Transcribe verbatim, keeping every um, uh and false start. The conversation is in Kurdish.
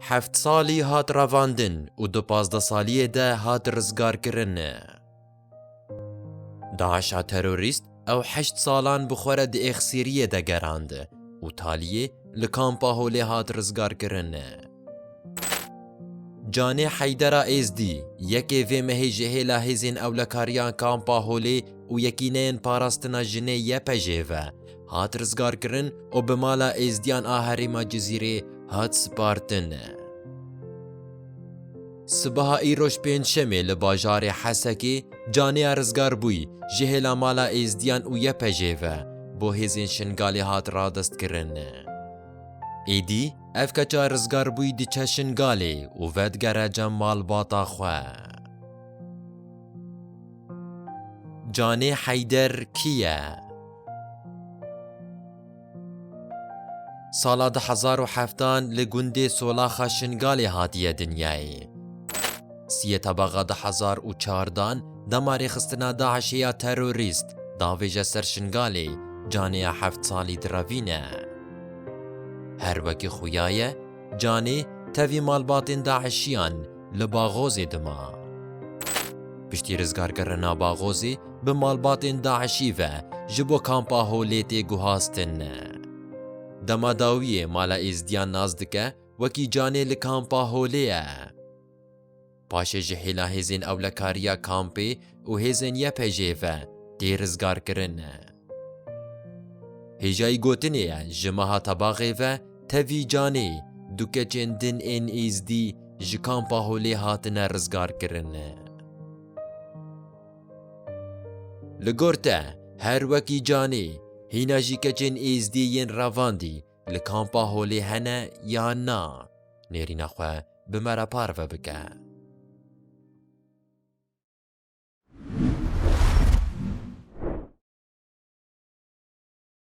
heft salî hat revandin û di pazdeh saliyê de hat rizgarkirin. DAIŞa terorîst ew heşt salan bi xwe re di êxsîriyê de gerand û taliyê li kampa Holê hat rizgarkirin. Canê Heydera Êzdî, yekê vê mehê ji hêla hêzên ewlekariya kampa Holê û yekîneyên parastina jinê Y P J ve hat rizgarkirin û bi mala Êzdiyan a herêma Cizîrê hat spartin. Sibaha îroj pêncşemê li bajarê Hesekê canê ya rizgarbûyî ji hêla mala Êzdiyan û Y P J ve bo hêzên Şingalê hat radestkirin. Êdî ev keça rizgarbûyî diçe Şingalê û vedigere cem malbata xwe. Canê Heyder kî ye? Sala du hezar û heftan li gundê Solaxa Şingalê hatiye dinyayê. Siyê tebaxa du hezar û çardan dema rêxistina DAIŞê ya terorîst davêje ser Şingalê, canê ya heft salî direvîne. Her wekî xuya ye, canê tevî malbatên DAIŞiyan li Baxozê dima. Piştî rizgarkirina Baxozê bi malbatên DAIŞî ve ji bo kampa Holê tê guhastin. Dema dawiyê mala Êzdiyan nas dike wekî canê li kampa Holê ye. Paşê ji hêla hêzên ewlekariya kampê û hêzên Y P J ve tê rizgarkirin. Hêjayî gotinê ye ji meha tebaxê ve tevî canê du keçên din ên Êzdî ji kampa Holê hatine rizgarkirin. Li gor te her wekî canê hîna jî keçên Êzdî yên revandî li kampa Holê hene yan na? Nêrîna xwe bi me re parve bike.